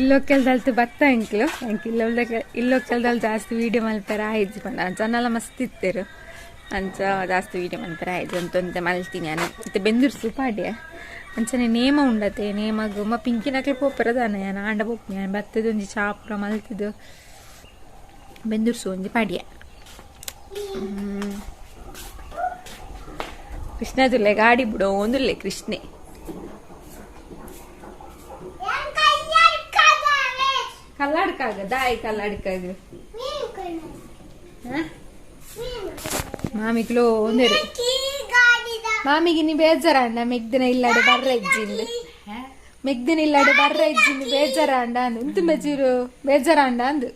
ಇಲ್ಲೊಕ್ಕೆಲ್ದಲ್ತು ಬತ್ತ ಎಂಕ್ಲು ಎಂಕ್ ಇಲ್ಲೊಕ್ಕೆಲ್ದಲ್ಲಿ ಜಾಸ್ತಿ ವೀಡಿಯೋ ಮಲ್ಪೆರ ಆಯ್ಜಿ ಪಂಡ ಜನಲ ಮಸ್ತ್ ಇತ್ತೆರು ಅಂಚ ಜಾಸ್ತಿ ವೀಡಿಯೋ ಮಲ್ಪೆರ ಆಯ್ಜಿ ಅಂತೊಂತೆ ಮಲ್ತೀನಿ ನಾನು ಇತ್ತೆ ಬೆಂದೂರು ಸೂಪಾಡ್ಯ ಅಂಚನೆ ನೇಮ ಉಂಡತೆ ನೇಮಗ್ ಮ ಪಿಂಕಿನಕ್ಲೆ ಪೋಪೆರ ದಾನೆ ಯಾನ್ ಆಂಡ ಪೋಪುನಿ ಯಾನ್ ಬತ್ತದ ಒಂಜಿ ಚಾಪುರ ಮಲ್ತಿದ್ದು ಬೆಂದೂರು ಸೂ ಒಂಜಿ ಪಾಡ್ಯ ಕೃಷ್ಣ ತುಲ್ಲೆ ಗಾಡಿ ಬಿಡೋ ಒಂದುಲ್ಲೆ ಕೃಷ್ಣೆ ಕಲ್ಲಾಡ್ಕಾಗ ದಾಯಿ ಕಲ್ಲಾಡ್ಕಾಗ ಮಾಮಿಗ್ಲೋ ಒಂದೇರು ಮಾಮಿಗೆ ನೀ ಬೇಜಾರಾಂಡ ಮೆಗ್ದಿನ ಇಲ್ಲಾಡೆ ಬರ್ರ ಇಜ್ಜಿಂದು ಮೆಗ್ದಿನ ಇಲ್ಲಾಡೆ ಬರ್ರ ಇಜ್ಜಿಂದು ಬೇಜಾರಾಂಡ ಅಂದು ಇಂತು ಮೆಜೂರು ಬೇಜಾರಾಂಡ ಅಂದು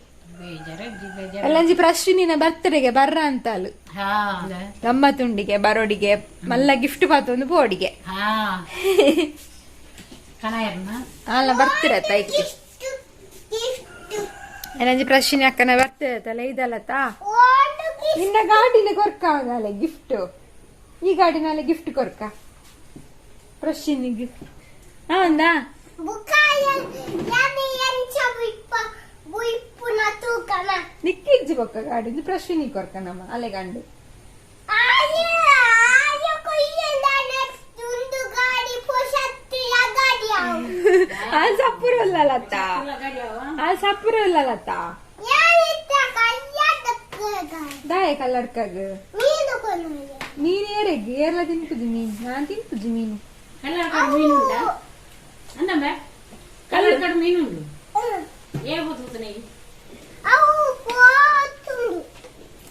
ಅಲ್ಲಂಜಿ ಪ್ರಶ್ನಿನ ಬರ್ತಡೆಗೆ ಬರ್ರ ಅಂತಾಲು ನಮ್ಮ ತುಂಡಿಗೆ ಬರೋಡಿಗೆ ಮಲ್ಲ ಗಿಫ್ಟ್ ಪಾತೊಂದು ಬೋಡಿಗೆ ಅಲ್ಲ ಬರ್ತೀರ ತೈಕಿ ಏನಂಜಿ ಪ್ರಶ್ನೆ ಅಕ್ಕನ ಬರ್ತಿರತ್ತಲ್ಲ ಇದಲ್ಲತಾ ನಿನ್ನ ಗಾಡಿನ ಕೊರ್ಕ ಅವನಲ್ಲ ಗಿಫ್ಟ್ ಈ ಗಾಡಿನಾಲೆ ಗಿಫ್ಟ್ ಕೊರ್ಕ ಪ್ರಶ್ನಿಗೆ ಹೌದಾ ನಿಕ್ಕಿಜ್ಜಿ ಬೊಕ್ಕ ಗಾಡಿ ಪ್ರಶ್ನಿ ಕೊರ್ಕ ನಮ್ಮ ಅಲೆ ಗಂಡು ಆ ಸಪ್ಪುರಲ್ಲತ್ತ ಆ ಸಪ್ಪುರಲ್ಲತ್ತ ದಾಯ ಕಲ್ಲಡ್ಕಾಗ ಮೀನು ಏರೆಗ್ ಏರ್ಲ ತಿನ್ಪುಜಿ ಮೀನು ನಾನ್ ತಿನ್ಪುಜಿ ಮೀನು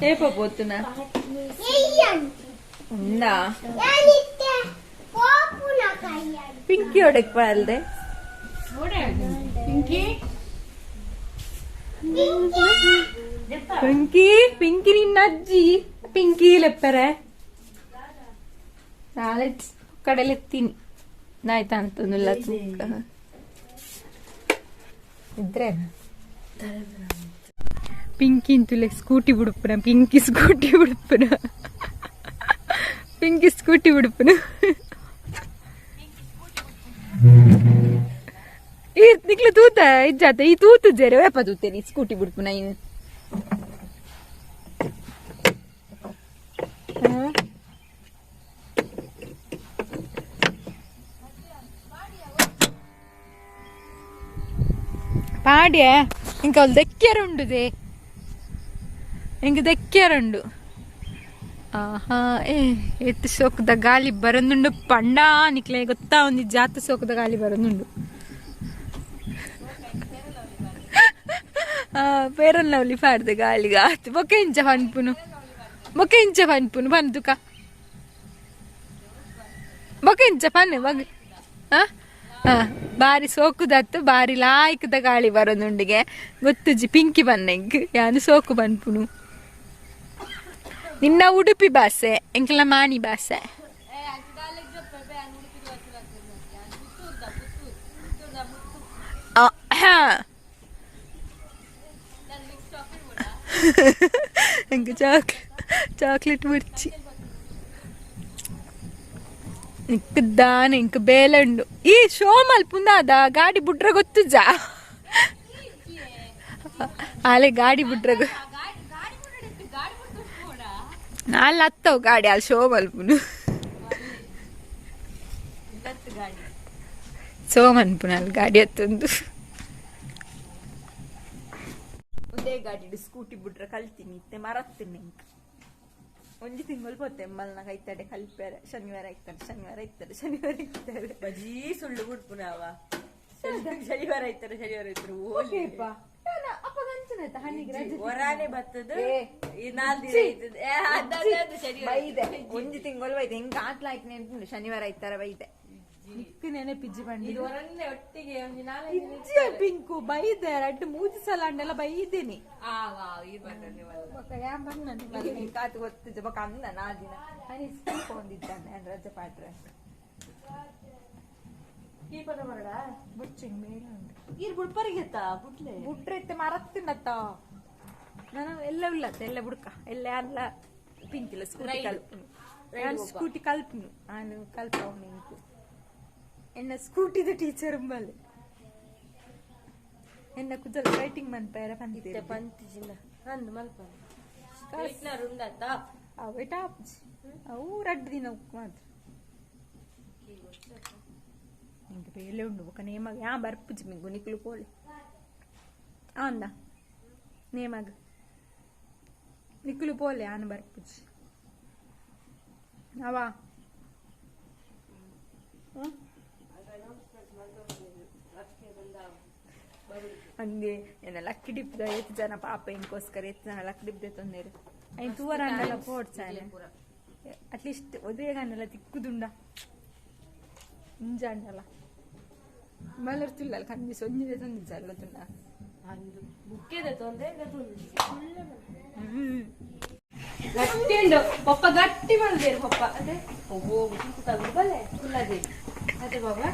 ಏಪ ಪೋತುನ ಉಂಡಾ ಪಿಂಕಿ ಒಡಕ್ ಪಾಲ್ದೆ ಪಿಂಕಿ ಪಿಂಕಿ ನಿನ್ನ ಅಜ್ಜಿ ಪಿಂಕಿ ಲೆಪ್ಪರೆ ನಾಳೆ ಕಡಲೆತ್ತೀನಿ ನಾಯ್ತಾ ಅಂತಂದಿಲ್ಲ ತೂಕ ಇದ್ರೆ ಪಿಂಕಿ ಅಂತುಲೆ ಸ್ಕೂಟಿ ಬಿಡುಪ್ಪನ ಪಿಂಕಿ ಸ್ಕೂಟಿ ಬಿಡುಪ್ಪನ ಪಿಂಕಿ ಸ್ಕೂಟಿ ಬಿಡುಪ್ಪನ ಈ ನಿಕ್ಲು ತೂತ ಇಜ್ಜಾತ ಈ ತೂತು ಜೇರೆ ವೇಪ ತೂತೇನೆ ಸ್ಕೂಟಿ ಬಿಡ್ಪುನ ಇನ್ನು ಪಾಡ್ಯ ಇಂಕ ಅವ್ಲು ದೆಕ್ಕ್ಯರುಂಡುದೆ ಇಂಕ ದೆಕ್ಕ್ಯರುಂಡು ಆಹಾ ಏ ಎತ್ತು ಸೋಕದ ಗಾಲಿ ಬರೊಂದುಂಡು ಪಂಡ ನಿಕ್ಲೆ ಗೊತ್ತಾ ಒಂದು ಜಾತ ಸೋಕದ ಗಾಲಿ ಬರೊಂದುಂಡು ಪೇರನ್ ಲವ್ಲಿ ಪಾಡ್ದೆ ಗಾಳಿಗೆ ಆತು ಬೊಕ್ಕ ಇಂಚ ಪನ್ಪುನು ಬೊಕ್ಕ ಇಂಚ ಪನ್ಪುನು ಪನ್ತುಕ ಬೊಕ್ಕ ಇಂಚ ಪನ್ನೆ ಬಗ್ ಬಾರಿ ಸೋಕುದತ್ತು ಬಾರಿ ಲಾಯ್ಕದ ಗಾಳಿ ಬರೋದುಂಡಿಗೆ ಗೊತ್ತುಜಿ ಪಿಂಕಿ ಬನ್ನೆಂಗ್ ಯಾನು ಸೋಕು ಪನ್ಪುನು ನಿನ್ನ ಉಡುಪಿ ಭಾಷೆ ಎಂಕಲ ಮಾಣಿ ಭಾಷೆ ಎಂಕ್ ಚಾಕ್ಲೇಟ್ ಬುಡ್ಚಿ ನಿಕ್ಕದಾನೆ ಇಂಕ್ ಬೇಲಂಡು ಈ ಶೋ ಮಲ್ಪುಂದಾದ ಗಾಡಿ ಬುಡ್ರ ಗೊತ್ತುಜಾ ಆಲೆ ಗಾಡಿ ಬುಡ್ರ ನಾಲ್ ಹತ್ತವು ಗಾಡಿ ಅಲ್ಲಿ ಶೋ ಮಲ್ಪುನು ಶೋ ಮನ್ಪುನ ಅಲ್ಲಿ ಗಾಡಿ ಹತ್ತೊಂದು ಒಂದೇ ಗಾಡಿ ಸ್ಕೂಟಿ ಬುಡ್ರ ಕಲ್ತೀನಿ ಇತ್ತೆ ಮರತ್ತೀನಿ ಇಂಕ್ ಒಂಜಿ ತಿಂಗಳು ಪೋತೆ ಮಲ್ನ ಕೈತಡೆ ಕಲ್ಪೆರೆ ಶನಿವಾರ ಇತ್ತಾರೆ ಶನಿವಾರ ಇತ್ತಾರೆ ಶನಿವಾರ ಇತ್ತಾರೆ ಬಜೀ ಸುಳ್ಳು ಬಿಡ್ಪುನವ ಶನಿವಾರ ಇತ್ತಾರೆ ಶನಿವಾರ ಇತ್ತಾರೆ ಹೊರಾನೆ ಬತ್ತದ ಈ ನಾಲ್ ದಿನ ಇತ್ತದ ಏ, ಅದ್ ಅದ್ ಅದ್ ಶನಿವಾರ ಬೈದೆ ಒಂಜಿ ತಿಂಗಳು ಬೈದೆ ಹಿಂಗ ಆತ್ಲಾಯ್ತು ನೆನ್ಪುಂಡು ಶನಿವಾರ ಇತ್ತಾರ ಬೈದೆ ನಿಕ್ಕು ನೆನಪಿಜ್ಜಿ ಬಂಡಿ ಇದು ಹೊರನ್ನೆ ಒಟ್ಟಿಗೆ ಒಂಜಿ ನಾಲ್ಕು ಇಜ್ಜಿ ಪಿಂಕು ಬೈದೆ ರಡ್ಡು ಮೂಜಿ ಸಲ ಅಂಡೆಲ್ಲ ಬೈದೇನಿ ಆ ವಾವ್ ಈ ಬರ್ತದೆ ಬೊಕ್ಕ ಯಾನ್ ಬಂದ ಕಾತು ಗೊತ್ತಿಜ್ಜ ಬೊಕ್ಕ ಅಂದ ನಾ ದಿನ ಹನಿ ಸ್ಕೂಲ್ ಪೋಂದಿದ್ದಾನೆ ನಾನು ರಜೆ ಪಾಟ್ರೆ ಈ ಪದ ಬರಡ ಬುಡ್ಚಿಂಗ್ ಮೇಲೆ ಉಂಟು ಈರ್ ಬುಡ್ಪರಿಗೆತ್ತ ಬುಡ್ಲೆ ಬುಟ್ರೆ ಇತ್ತೆ ಮರತ್ತಿನತ್ತ ನಾನು ಎಲ್ಲ ಉಲ್ಲತ್ತ ಎಲ್ಲ ಬುಡ್ಕ ಎಲ್ಲ ಅಲ್ಲ ಪಿಂಕಿಲ್ಲ ಸ್ಕೂಟಿ ಕಲ್ಪನು ನಾನು ಸ್ಕೂಟಿ ಕಲ್ಪನು ನಾನು ಕಲ್ಪವನು ಇಂಕು ಎನ್ನ ಸ್ಕೂಟಿದ ಟೀಚರ್ ಬಲ್ಲೆ ಎನ್ನ ಕುಜಲ್ ಫೈಟಿಂಗ್ ಮನ್ಪೇರ ಪಂತಿ ಪಂತಿಜಿನ ಅಂದು ಮಲ್ಪ ಉಂಡಾತ ಅವೆ ಟಾಪ್ಜಿ ಅವು ರಡ್ಡ್ ದಿನ ಉಕ್ಕು ಮಾತ್ರ ನಿಂಗೆ ಬೇಲೆ ಉಂಡು ಬೊಕ ನೇಮಗ್ ಯಾ ಬರ್ಪುಜಿ ಮಿಂಗು ನಿಕ್ಲು ಪೋಲೆ ಆಂದ ನೇಮಗ್ ನಿಕ್ಲು ಪೋಲೆ ಆನ್ ಬರ್ಪುಜಿ ಅವಾ ಅಂದೆ ಎನ್ನ ಲಕ್ಕಿ ಡಿಪ್ದ ಏತ್ ಜನ ಪಾಪ ಇಂಕೋಸ್ಕರ ಏತ್ ಜನ ಲಕ್ಕಿ ಡಿಪ್ದೆ ತೊಂದರೆ ಐನ್ ತೂವರ ಅಂಡಲ ಪೋಡ್ಚಾನೆ ಅಟ್ಲೀಸ್ಟ್ ಒದೇಗನ್ನೆಲ್ಲ ತಿಕ್ಕುದುಂಡ ಇಂಜಾಂಡಲ ಮಲರ್ ತುಲ್ಲಲ್ ಕನ್ಬಿಸ್ ಒಂಜಿದೆ ತಂದಿಜ್ಜಲ್ಲ ಗೊತ್ತುಂಡ ಅಂದು ಬುಕ್ಕೆದ ತೊಂದರೆ ಗಟ್ಟಿ ಉಂಡು ಪಪ್ಪ ಗಟ್ಟಿ ಬಂದೇರು ಪಪ್ಪ ಅದೇ ಹೋಗು ತಗದು ಬಲ್ಲೆ ಕುಲ್ಲದೆ ಅದೇ ಬಾಬಾ.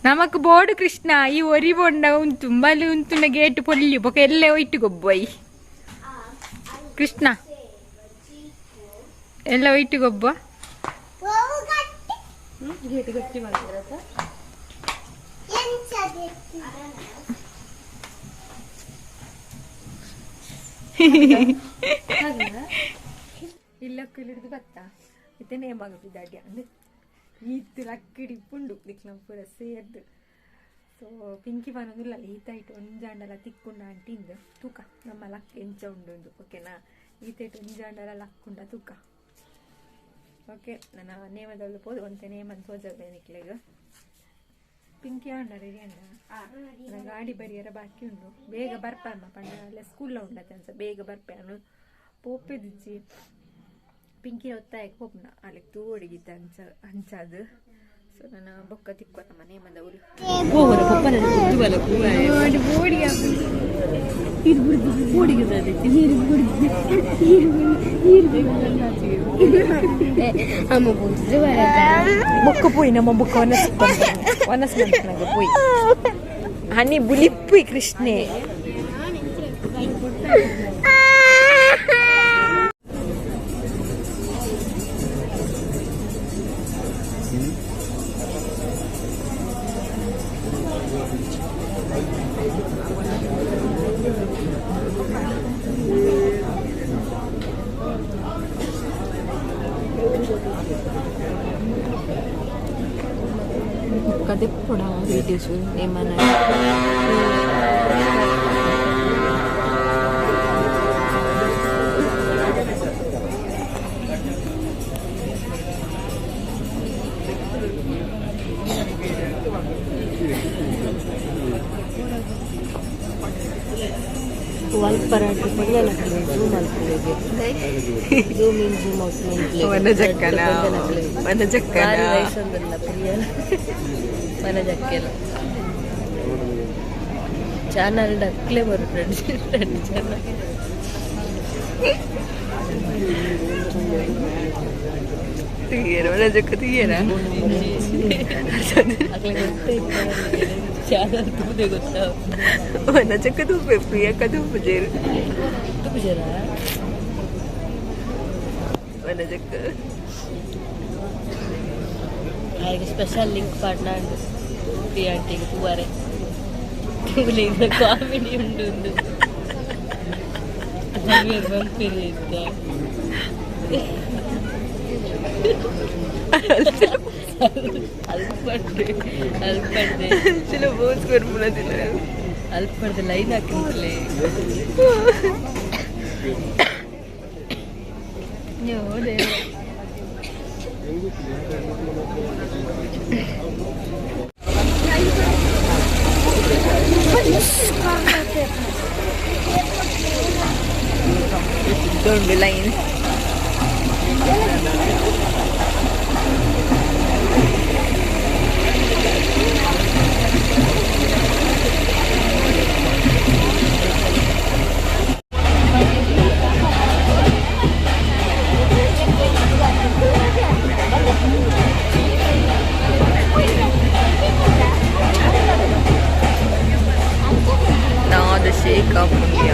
ನಮಕ್ ಬೋರ್ಡು ಕೃಷ್ಣ ಈ ಒರಿ ಬೊಂಡ ಉಂತು ಬಲಿ ಉಂತುಂಡ ಗೇಟ್ ಪೊಲ್ಲಿ ಬೊಕ ಎಲ್ಲೆ ಒಯ್ಟು ಗೊಬ್ಬೈ ಕೃಷ್ಣ ಎಲ್ಲ ಒಯ್ಟು ಗೊಬ್ಬ. ಗೇಟ್ ಗಟ್ಟಿ ಮಾಡ್ತೀರತ್ತ. ಇಲ್ಲ ಹಿಡಿದು ಬತ್ತಾ ಇತ್ತೆ ನೇಮಾಗ ಅಡ್ಯ ಅಂದ್ರೆ ಈತ್ ಲಕ್ಕಿಡಿ ಪುಂಡು ದಿಕ್ಲ ಪೂರ ಸೇರ್ದು. ಸೊ ಪಿಂಕಿ ಪನೊಂದುಲ್ಲ ಈತೈಟ್ ಒಂಜಾಂಡಲ ತಿಕ್ಕುಂಡ ಅಂಟಿಂದು ತೂಕ ನಮ್ಮ ಲಕ್ ಎಂಚ ಉಂಡು ಓಕೆನಾ? ಈತೈಟ್ ಒಂಜಾಂಡಲ ಲಕ್ಕುಂಡ ತೂಕ. ಓಕೆ ನನ್ನ ನೇಮದಲ್ಲೂ ಪೋದು ಒಂತೆ ನೇಮನ್ ತೋಜವೆ ನಿಕ್ಲೆಗ್. ಪಿಂಕಿ ಅಂಡ ರೆಡಿ ಅಂಡ ನನ್ನ ಗಾಡಿ ಬರಿಯರ ಬಾಕಿ ಉಂಡು ಬೇಗ ಬರ್ಪಮ್ಮ ಪಂಡ ಅಲ್ಲ ಸ್ಕೂಲ್ ಉಂಡತ್ತೆ ಅನ್ಸ ಬೇಗ ಬರ್ಪೆ ಅನು ಪೋಪೆದಿಜ್ಜಿ ಪಿಂಕಿ ಒತ್ತಾಯಕ್ಕೆ ಪೋಪುನ ಅಲ್ಲಿಗೆ ತೂವಡಿಗಿತ್ತ ಅಂಚ ಅಂಚಾದು. ಸೊ ನನ್ನ ಬೊಕ್ಕ ತಿಕ್ಕುವ ನಮ್ಮ ನೇಮದವರು. ಬೊಕ್ಕ ಪೋಯಿ ನಮ್ಮ ಬೊಕ್ಕ ವನಸ್ ವನಸ್ ಪೋಯಿ ಹನಿ ಬುಲಿಪ್ಪಿ ಕೃಷ್ಣೆ. ಕದೆಪ್ಪುಡ ವೀಡಿಯೋಸ್ ನೇಮನ ಅಲ್ಪರಾಟಿ ಪೊಂಜನಕ್ಲೆ ಝೂಮ್ ಅಲ್ಪುವೆಗೆ ಝೂಮ್ ಇನ್ ಝೂಮ್ ಔಟ್. ವನಜಕ್ಕನ ವನಜಕ್ಕನ ವಯಸ್ಸೊಂದಲ್ಲ ಪ್ರಿಯನ ವನಜಕ್ಕೆಲ್ಲ ಚಾನಲ್ ಡಕ್ಲೆ ಬರು ರೆಡ್ ಜನ. ತೀಯರ ವನಜಕ್ಕ ತೀಯರ. ಅಕ್ಲೆ ಗೊತ್ತೇ ಚಾನಲ್ ತೂದೆ ಗೊತ್ತಾ? ವನಜಕ್ಕ ತೂಪೆ ಪ್ರಿಯಕ್ಕ ತೂಪುಜೇರು. ತೂಪುಜರ. ವನಜಕ್ಕ ಹಾಗೆ ಸ್ಪೆಷಲ್ ಲಿಂಕ್ ಪಾಡ್ನ ಪ್ರಿಯಾಂಟಿಗೆ ತೂವರೆ ತೂಲೆ ಕಾಮಿಡಿ ಉಂಡು ಉಂದು ಬಂಪಿರಿ ಇದ್ದ ಅಲ್ಪಡ್ದೆ ಅಲ್ಪಡ್ದೆ ಚಲೋ ಬೋಸ್ ಕೊರ್ಪುನದಿಲ್ಲ. ಅಲ್ಪಡ್ದೆ ಲೈನ್ ಹಾಕಿಂತಲೇ. ದೊಡ್ಡ ಲೈನ್ ನಾದ ಶೇಕ್ ಆಪುಂಡಿಯ.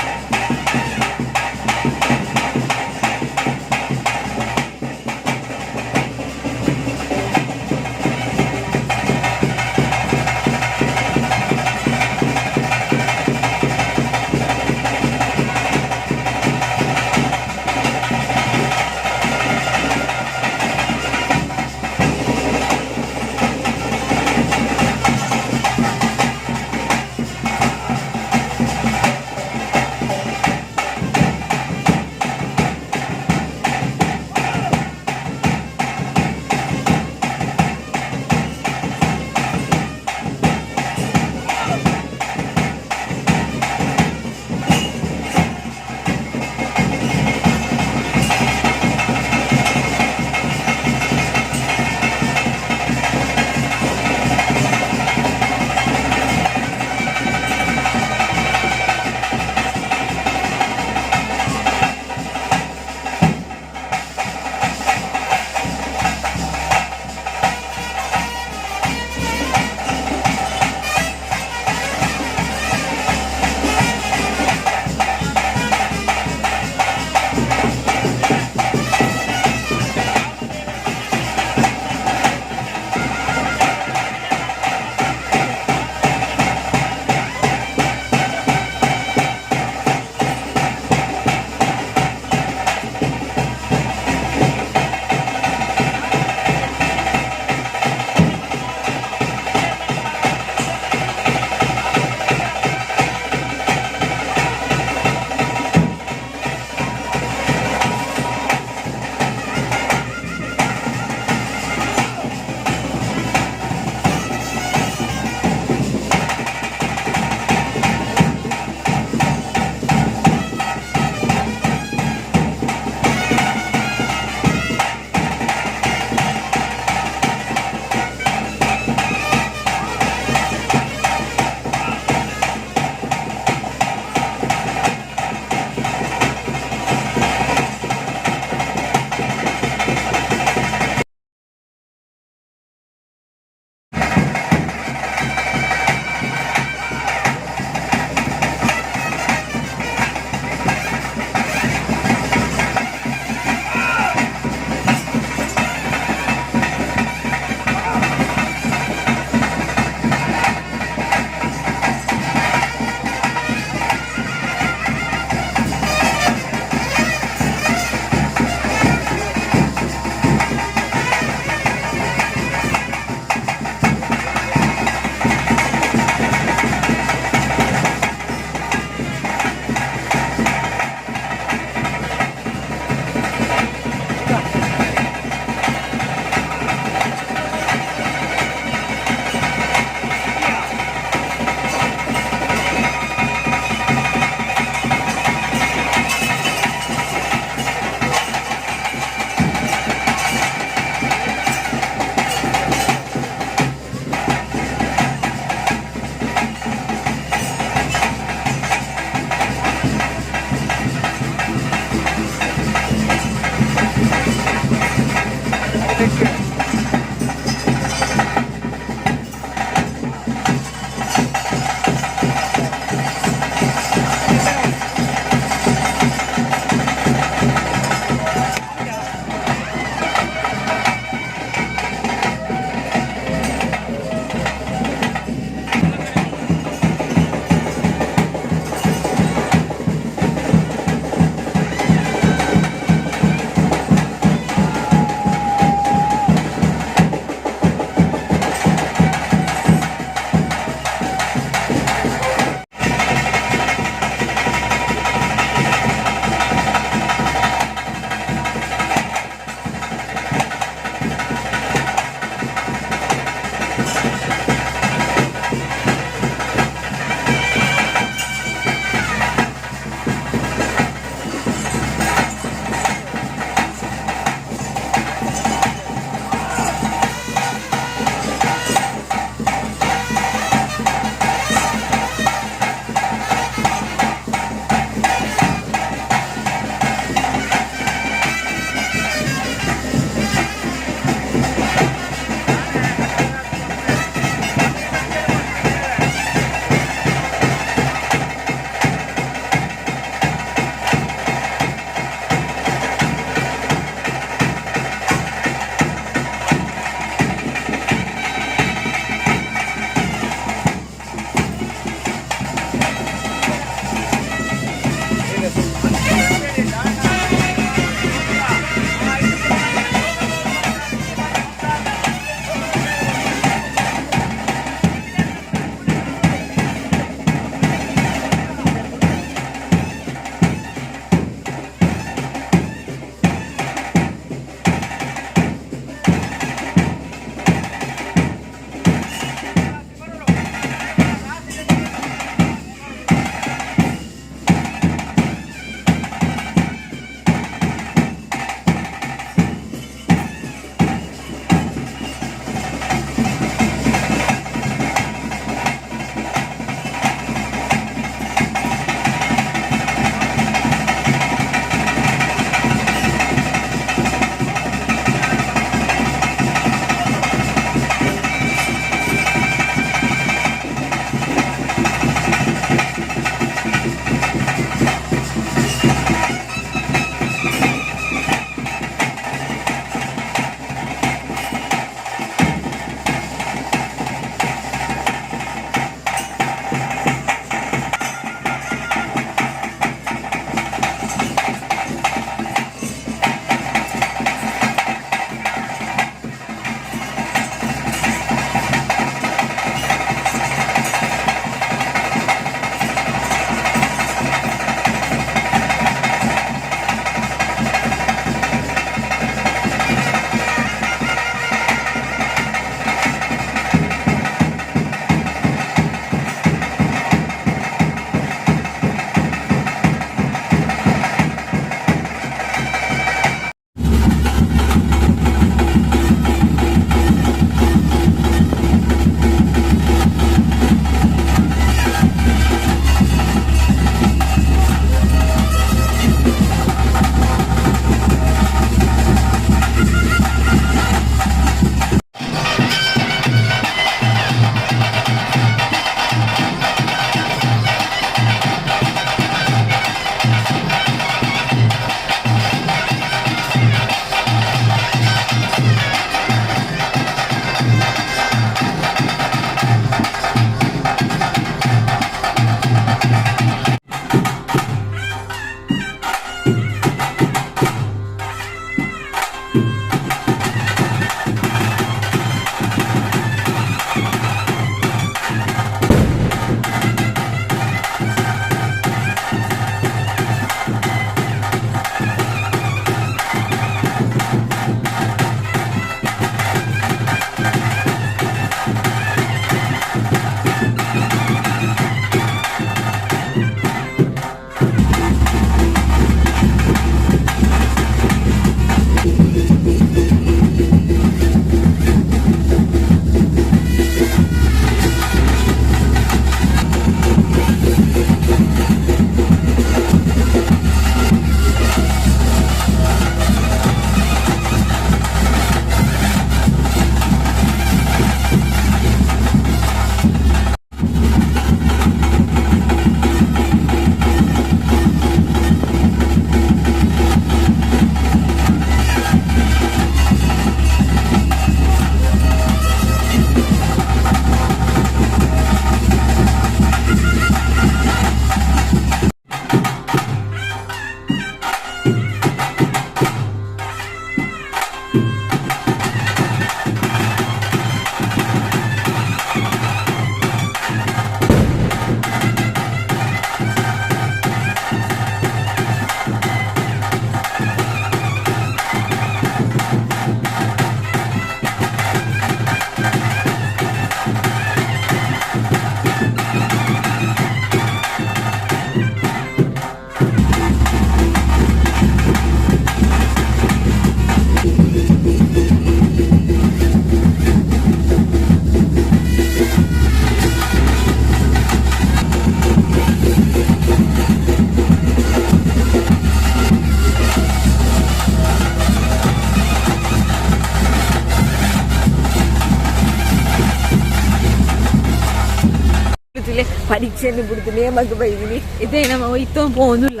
ಪರೀಕ್ಷೆಯನ್ನು ಬಿಡ್ದು ನೇಮಗ್ ಬೈದಿನಿ ಇದೇ ನಮ್ಮ ಇತ್ತೋ ಪೋನುಲ್ಲ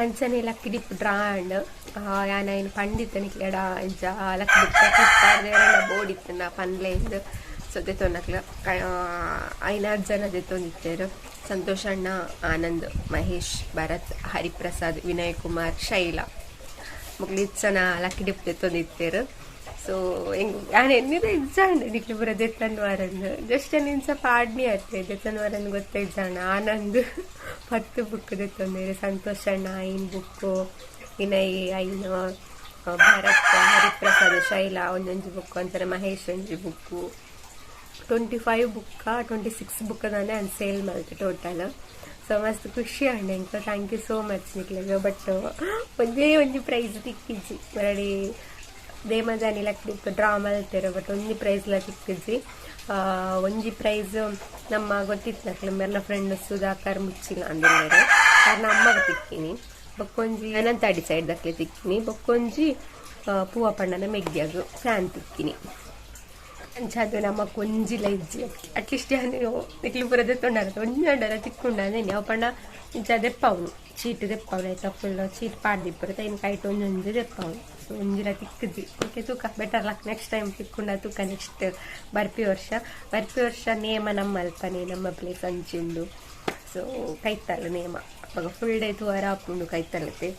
ಅಂಚನೆ ಲಕ್ಕಿ ಡಿಪ್ ಡ್ರಾ ಅಂಡ್ ಯಾನ ಏನು ಪಂಡಿತ್ತನಿಕ್ಲೆಡ ಇಂಚ ಲಕ್ಕಿ ಡಿಪ್ ಬೋಡಿತ್ತನ ಪನ್ಲೆ ಇಂದು ಸೊ ದೆತ್ತೊನ್ನಕ್ಲ ಐನಾರು ಜನ ದೆತ್ತೊಂದಿತ್ತೇರು. ಸಂತೋಷ್ ಅಣ್ಣ, ಆನಂದ್, ಮಹೇಶ್, ಭರತ್, ಹರಿಪ್ರಸಾದ್, ವಿನಯ್ ಕುಮಾರ್, ಶೈಲಾ ಮೊಕ್ಲು ಇಚ್ಚನ ಲಕ್ಕಿ ಡಿಪ್ ದೆತ್ತೊಂದಿತ್ತೇರು. ಸೊ ಎಂಗ್ ಯಾನ್ ಎನ್ನಿದ ಇಜ್ಜಾಂಡ್ ನಿಕ್ಲು ಪೂರ ದೆತ್ತನ್ ವಾರಂದು ಜಸ್ಟ್ ಇಂಚ ಪಾಡ್ನಿ ಅತ್ತೆ ದೆತ್ತನ್ ವಾರಂದು ಗೊತ್ತ ಇಜ್ಜಾಂಡ್. ಆನಂದ್ 10 ಬುಕ್ ದೆತ್ತೊಂದೇರು, ಸಂತೋಷ್ ಅಣ್ಣ 5 ಬುಕ್ಕು, ವಿನಯ್ 5, ಭರತ್, ಹರಿಪ್ರಸಾದ್, ಶೈಲಾ ಒಂದೊಂಜಿ ಬುಕ್ ಅಂತಾರೆ, ಮಹೇಶ್ ಒಂಜಿ ಬುಕ್ಕು. 25 ಬುಕ್ಕ 26 ಬುಕ್ ದಾನೆ ಅಂದ್ ಸೇಲ್ ಮಲ್ತೆ ಟೋಟಲ್. ಸೊ ಮಸ್ತ್ ಖುಷಿ ಅಂಡ್ ಎಂಕ್ thank you so much ನಿಕ್ಲೆಗ್. ಬಟ್ ಒಂಜೇ ಒಂಜಿ ಪ್ರೈಸ್ ತಿಕ್ಕಿಜ್ಜಿ ಮರಡಿ ದೇಮಜಾನಿ ಲಕ್ಕಿ ಡ್ರಾ ಮಲ್ತೆರ್ ಬಟ್ ಒಂಜಿ ಪ್ರೈಸ್ ಲ ತಿಕ್ಕಿಜ್ಜಿ. ಒಂಜಿ ಪ್ರೈಸ್ ನಮ್ಮ ಗೊತ್ತಿತ್ತು ಮೆರ್ನ ಫ್ರೆಂಡ್ ಸುಧಾಕರ್ ಮುಚ್ಚಿಲ್ಲ ಅಂದಿಲ್ಲೇರು ಕಾರಣ ಅಮ್ಮಗ್ ತಿಕ್ಕಿನಿ. ಬೊಕ್ಕೊಂಜಿ ಅನಂತಾಡಿ ಸೈಡ್ ದಕ್ಲೆ ತಿಕ್ಕಿನಿ. ಬೊಕ್ಕೊಂಜಿ ಪೂವ ಪಣ್ಣನ ಮೆಗ್ಗ್ಯಾಗು ಫ್ಯಾನ್ ತಿಕ್ಕಿನಿ. ಅಂಚಾದ ನಮ್ಮ ಕೊಂಜಿಲ ಇಜ್ಜಿ ಅಟ್ಲೀಸ್ಟ್ ಯಾನು ನಿಕ್ಲು ಪೂರ ದೆತ್ತೊಂಡಾರ ಒಂಜಿ ಅಂಡಲ ತಿಕ್ಕೊಂಡಾನೆ ಅವು ಪಂಡ ಇಂಚ ದೆಪ್ಪವನು ಚೀಟ್ ದೆಪ್ಪವನು ಆಯ್ತಾ ಫುಲ್ ಚೀಟ್ ಪಾಡ್ದಿಪ್ಪುರ ತೈನ್ ಕೈಟ್ ಒಂಜೊಂಜಿ ದೆಪ್ಪವನು. ಸೊ ಒಂಜಿಲ ತಿಕ್ಕುಜಿ. ಓಕೆ ತೂಕ ಬೆಟರ್ ಲಕ್ ನೆಕ್ಸ್ಟ್ ಟೈಮ್ ತಿಕ್ಕೊಂಡ ತೂಕ ನೆಕ್ಸ್ಟ್ ಬರ್ಪಿ ವರ್ಷ ನೇಮ ನಮ್ಮ ಅಲ್ಪನೆ ನಮ್ಮ ಪ್ಲೇಸ್ ಅಂಚಿ ಉಂಡು. ಸೊ ಕೈತಲ್ಲ ನೇಮ ಅವಾಗ ಫುಲ್ ಡೇ ತೂವರ ಆಪುಂಡು ಕೈತಲ್ಲತೆ.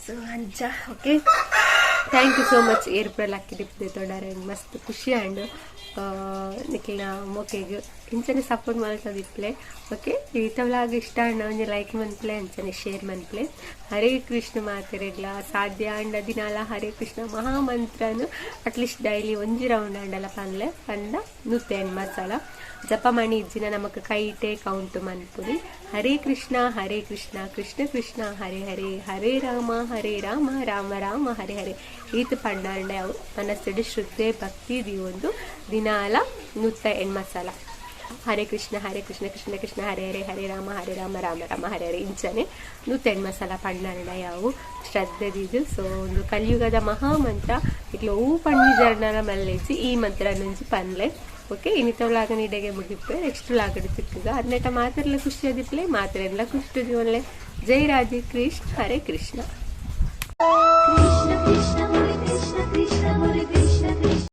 ಸೊ ಅಂಚ okay thank you so much ಏರ್ ಪೂರ ಲಕ್ಕಿ ಡಿಪ್ ದೆತ್ತೊಂಡಾರ ಮಸ್ತ್ ಖುಷಿ ಆಂಡ್ ನಿಕ್ಲೆನ ಮೋಕೆಗ್ ಇಂಚನೆ ಸಪೋರ್ಟ್ ಮಲ್ತೊಂದಿಪ್ಪುಲೆ. ಓಕೆ ಈತ ವ್ಲಾಗ್ ಇಷ್ಟ ಆಂಡ ಒಂಜಿ ಲೈಕ್ ಮನ್ಪುಲೆ ಅಂಚನೆ ಶೇರ್ ಮನ್ಪುಲೆ. ಹರೇ ಕೃಷ್ಣ ಮಾತೆರೆಗ್ಲ ಸಾಧ್ಯ ಆಂಡ ದಿನಾಲ ಹರೇ ಕೃಷ್ಣ ಮಹಾಮಂತ್ರನು ಅಟ್ಲೀಸ್ಟ್ ಡೈಲಿ ಒಂಜಿ ರೌಂಡ್ ಆಂಡಲ ಪನ್ಲೆ ಪಂಡ 108 ಮಸಾಲ ಜಪಮಣಿ ಇಜ್ಜಿನ ನಮಕ್ ಕೈಟೆ ಕೌಂಟ್ ಮನ್ಪುಲಿ. ಹರೇ ಕೃಷ್ಣ ಹರೇ ಕೃಷ್ಣ ಕೃಷ್ಣ ಕೃಷ್ಣ ಹರೇ ಹರೇ ಹರೇ ರಾಮ ಹರೇ ರಾಮ ರಾಮ ರಾಮ ಹರೇ ಹರೇ ಈತ ಪಂಡಾಂಡೆ ಅವು ಮನಸ್ಸಿಡು ಶ್ರದ್ಧೆ ಭಕ್ತಿ ದೀವೊಂದು ದಿನಾಲ 108 ಮಸಾಲ ಹರೇ ಕೃಷ್ಣ ಹರೇ ಕೃಷ್ಣ ಕೃಷ್ಣ ಕೃಷ್ಣ ಹರೇ ಹರೇ ಹರೇ ರಾಮ ಹರೇ ರಾಮ ರಾಮ ರಾಮ ಹರೇ ಹರೇ ಇಂಚನೆ 108 ಮಸಾಲ ಪಂಡಾಂಡ ಯಾವು ಶ್ರದ್ಧೆ ದೀದು. ಸೊ ಒಂದು ಕಲಿಯುಗದ ಮಹಾಮಂತ್ರ ಇಟ್ಲ ಹೂ ಪಣ್ಣಿ ಜರ್ಣನ ಮಲ್ಲೇಜಿ ಈ ಮಂತ್ರ నుంచి ಪನ್ಲೆ. ಓಕೆ ಇನ್ನಿತ ವ್ಲಾಗ್ ಇಡೆಗೆ ಮುಗಿಪ್ಪೆ ನೆಕ್ಸ್ಟ್ ವ್ಲಾಗ್ ಸಿಕ್ಕುಗ ಅದನ್ನೆಟ ಮಾತೆರ್ಲ ಖುಷಿ ಅದಿಪ್ಲೆ ಮಾತೆರ್ಲ ಖುಷಿ ಜೀವನ್ಲೆ. ಜೈ ರಾಧೆ ಕೃಷ್ಣ ಹರೇ ಕೃಷ್ಣ. ಕೃಷ್ಣ ಕೃಷ್ಣ ಮುರಿ ಕೃಷ್ಣ ಕೃಷ್ಣ ಮುರಿ.